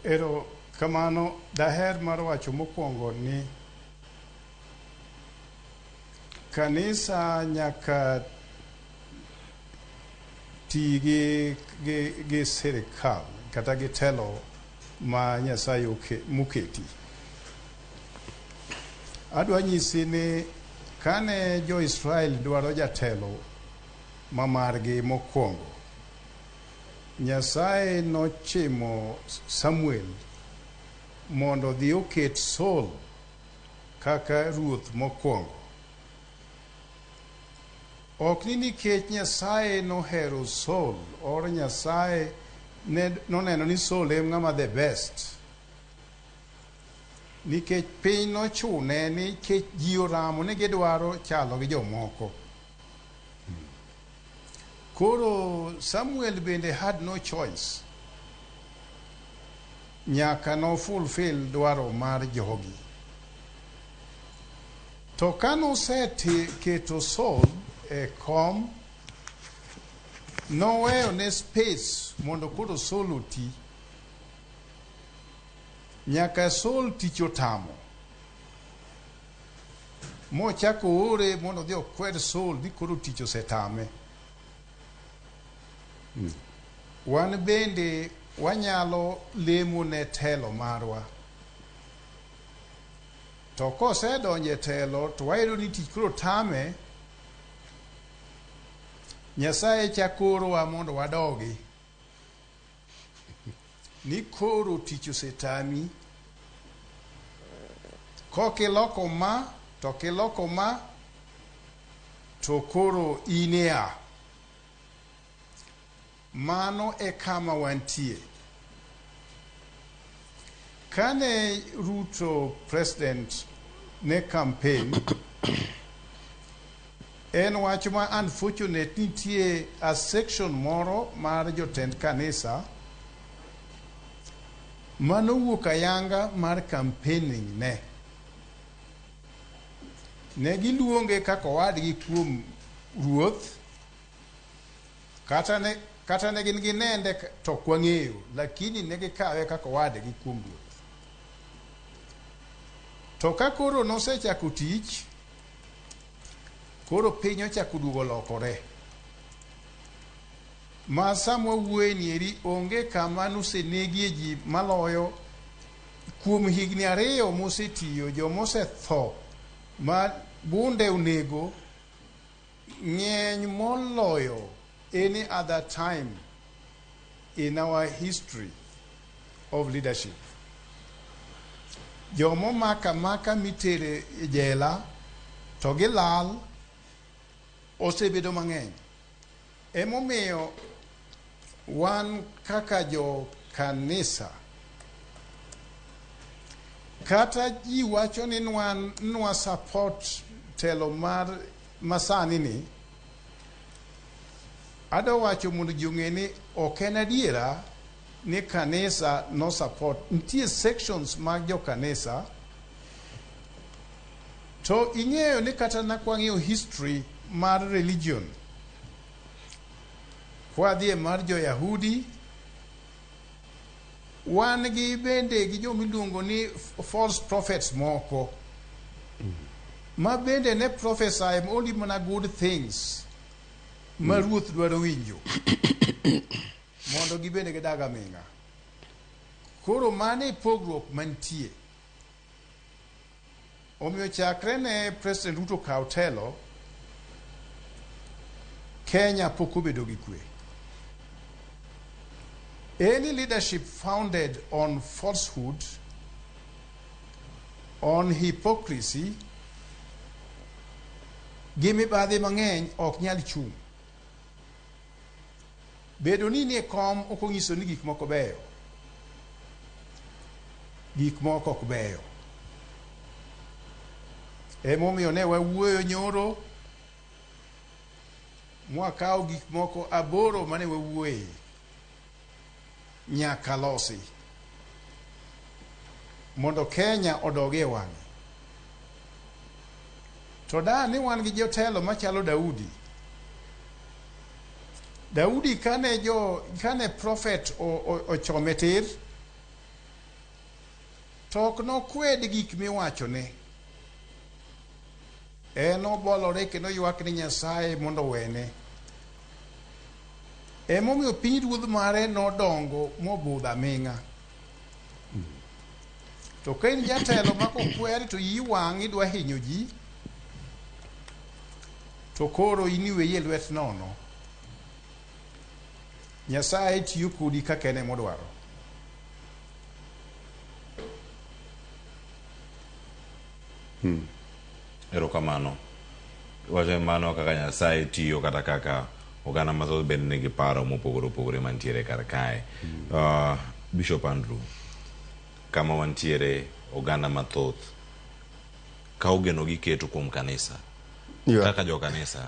Ero kamano, daher mar wacho mokwongo ni kanisa nyaka ti gi sirikal kata gi telo ma Nyasaye moketi. Adwa nyisi ni kane jo-Israel dwaro jatelo ma margi mokwongo, Nyasaye nochimo Samuel mondo odhi oket Saul kaka ruoth mokwongo. Ok ni nikech Nyasaye nohero Saul or Nyasaye ne noneno ni Saul e ng'ama the best. Nikech piny nochune nikech ji oramo ni gidwaro chalo gi jomoko. Koro Samuel bende had no choice. Nyaka no fulfill dwaro mar jogi. To ka noseketo Saul e kom, noweyo ne space mondo koro Saul oti. Nyaka Saul tich otamo. Mochako oore mondo odhi okwer Saul ni koro tich osetame. Wan bende wanyalo lemo ne telo marwa. To kosedonjo e telo to wayudo ni tich koro tame, Nyasaye chako orowa mondo wadogi. Ni koro tich osetami. Kokiloko ma, to kiloko ma, to koro in e a. Mano e kama wantie. Kane Ruto president ne campaign, en wach ma unfortunate nitie a section moro mar jotend kanisa manowuok ayanga mar campaigning ne. Ne giluonge kaka owadgi kuom ruoth, kata ne gin ginende to ok wang'eyo, lakini ne gikawe kaka owadgi kuom ruoth. To ka koro nosechako tich, koro piny ochako duogo lokore. Ma sama wawuoye ni eri onge kama nosenegie ji maloyo kuom higni 2 mosetiyo, jomosetho ma bunde onego ng'eny moloyo any other time in our history of leadership. Jomomako amaka mitere e jela to gilal osebedo mang'eny. Emomiyo wan kaka jo kanisa kata ji wacho ni nwa support telo mar masani ni, adwa wacho mondo ji ong'e ni ok en adiera ni kanisa no support. Nitie sections mag jo kanisa to ing'eyo ni kata na kwang'iyo history mar religion, kwadhi e mar jo-Yahudi, wan gi bende gi jomiluongo ni false prophets moko ma bende ne prophesy only mana good things ma ruoth dwaro winjo mondo gibende gidag aming'a. Koro mano e pogruok mantie. Omiyo chakre ne President Ruto kaw telo, Kenya pok obedo gi kwe. Any leadership founded on falsehood, on hypocrisy, gi mibadhi mang'eny ok nyal chung'. Bedo ni nie kom ok onyiso ni gik moko beyo. Gik moko ok beyo. Emomiyo ne wawuoyo nyoro mwakawo gik moko aboro mane wawuoye nyaka losi mondo Kenya odog e wang'e. To da ni wan gi jotelo machalo Daudi. Daudi kane prophet ochome tir. To ok nokwed gik miwachone. En obolore kendo ywak ni Nyasaye mondo owene. Emomiyo pinyruodh mare nodongo mobudho aming'a. To ka in jatelo ma kokweri to iyi wang' idwa hinyo ji, to koro in iweyi e lwet nono. Nyasaye tiyo kodi kaka en emodwaro. Erokamano. Iwacho ni mano kaka Nyasaye tiyo kata kaka oganda mathoth bende nigi paro mopogore opogore mantiere kar kae. Bishop Andrew, kama wantiere oganda mathoth kawo geno giketo kuom kanisa kaka jo kanisa.